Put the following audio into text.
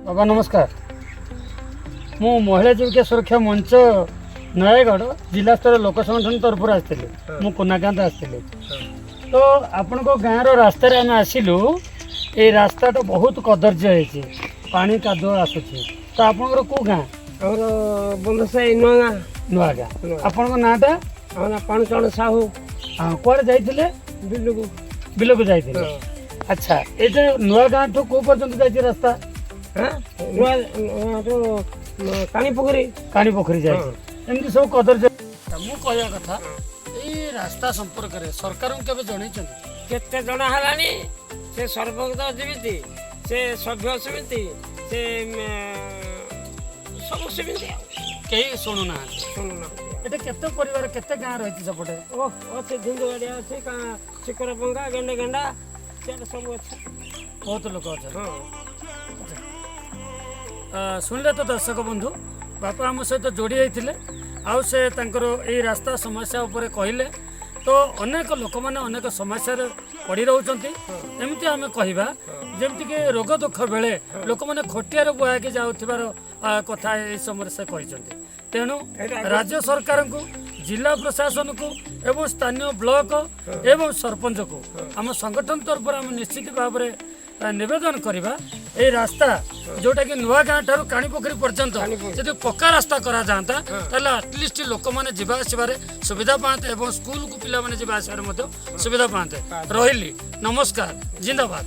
ବାବା ନମସ୍କାର। ମୁଁ ମହିଳା ଜୀବିକା ସୁରକ୍ଷା ମଞ୍ଚ ନୟାଗଡ଼ ଜିଲ୍ଲା ସ୍ତର ଲୋକ ସଂଗଠନ ତରଫରୁ ଆସିଥିଲି। ମୁଁ କୁନାକାନ୍ତ ଆସିଥିଲି। ତ ଆପଣଙ୍କ ଗାଁର ରାସ୍ତାରେ ଆମେ ଆସିଲୁ। ଏଇ ରାସ୍ତାଟା ବହୁତ କଦର୍ଯ୍ୟ ହେଇଛି, ପାଣି କାଦୁଅ ଆସୁଛି। ତ ଆପଣଙ୍କର କେଉଁ ଗାଁ? ଆମର ବନ୍ଧସାହି, ନୂଆ ଗାଁ। ନୂଆ ଗାଁ। ଆପଣଙ୍କ ନାଁଟା? ଆମ ନାଁ ପାଣୁଚରଣ ସାହୁ। ହଁ, କୁଆଡ଼େ ଯାଇଥିଲେ? ବିଲକୁ। ବିଲକୁ ଯାଇଥିଲେ। ଆଚ୍ଛା, ଏଇଟା ନୂଆ ଗାଁଠୁ କେଉଁ ପର୍ଯ୍ୟନ୍ତ ଯାଇଛି ରାସ୍ତା? ହଁ, ନୂଆ ଗାଁଠୁ କାଣି ପୋଖରୀ। କାଣି ପୋଖରୀ ଯାଇଛି। ଏମିତି ସବୁ କଦର୍ଯ୍ୟ। ମୁଁ କହିବା କଥା, ଏଇ ରାସ୍ତା ସମ୍ପର୍କରେ ସରକାରଙ୍କୁ କେବେ ଜଣେଇଛନ୍ତି? କେତେ ଜଣ ହେଲାଣି। ସେ ସରପଞ୍ଚ ଯେମିତି, ସେ ସଭ୍ୟ ସେମିତି, ସେ ସବୁ ସେମିତି ଆଉ। କେହି ଶୁଣୁନାହାନ୍ତି? ଶୁଣୁନାହାନ୍ତି। ଏଠି କେତେ ପରିବାର, କେତେ ଗାଁ ରହିଛି ସେପଟେ? ଓ ଅଛି, ଝିଞ୍ଜୁଗାଡ଼ିଆ ଅଛି, ଶିକରପଙ୍ଗା, ଗେଣ୍ଡେ ଗେଣ୍ଡା, ସିଆଡ଼େ ସବୁ ଅଛି। ବହୁତ ଲୋକ ଅଛନ୍ତି। ହଁ। ଶୁଣିଲେ ତ ଦର୍ଶକ ବନ୍ଧୁ, ବାପା ଆମ ସହିତ ଯୋଡ଼ି ହେଇଥିଲେ ଆଉ ସେ ତାଙ୍କର ଏଇ ରାସ୍ତା ସମସ୍ୟା ଉପରେ କହିଲେ। ତ ଅନେକ ଲୋକମାନେ ଅନେକ ସମସ୍ୟାରେ ପଡ଼ି ରହୁଛନ୍ତି। ଏମିତି ଆମେ କହିବା, ଯେମିତିକି ରୋଗ ଦୁଃଖ ବେଳେ ଲୋକମାନେ ଖଟିଆରେ ବୁହାଇକି ଯାଉଥିବାର କଥା ଏହି ସମୟରେ ସେ କହିଛନ୍ତି। ତେଣୁ ରାଜ୍ୟ ସରକାରଙ୍କୁ, ଜିଲ୍ଲା ପ୍ରଶାସନକୁ ଏବଂ ସ୍ଥାନୀୟ ବ୍ଲକ ଏବଂ ସରପଞ୍ଚକୁ ଆମ ସଂଗଠନ ତରଫରୁ ଆମେ ନିଶ୍ଚିତ ଭାବରେ ନିବେଦନ କରିବା, ଏଇ ରାସ୍ତା ଯୋଉଟାକି ନୂଆ ଗାଁ ଠାରୁ କାଣିପୋଖରୀ ପର୍ଯ୍ୟନ୍ତ ଯଦି ପକ୍କା ରାସ୍ତା କରାଯାଆନ୍ତା, ତାହେଲେ ଆଟଲିଷ୍ଟ ଲୋକମାନେ ଯିବା ଆସିବାରେ ସୁବିଧା ପାଆନ୍ତେ ଏବଂ ସ୍କୁଲକୁ ପିଲାମାନେ ଯିବା ଆସିବାରେ ମଧ୍ୟ ସୁବିଧା ପାଆନ୍ତେ। ରହିଲି, ନମସ୍କାର, ଜିନ୍ଦାବାଦ।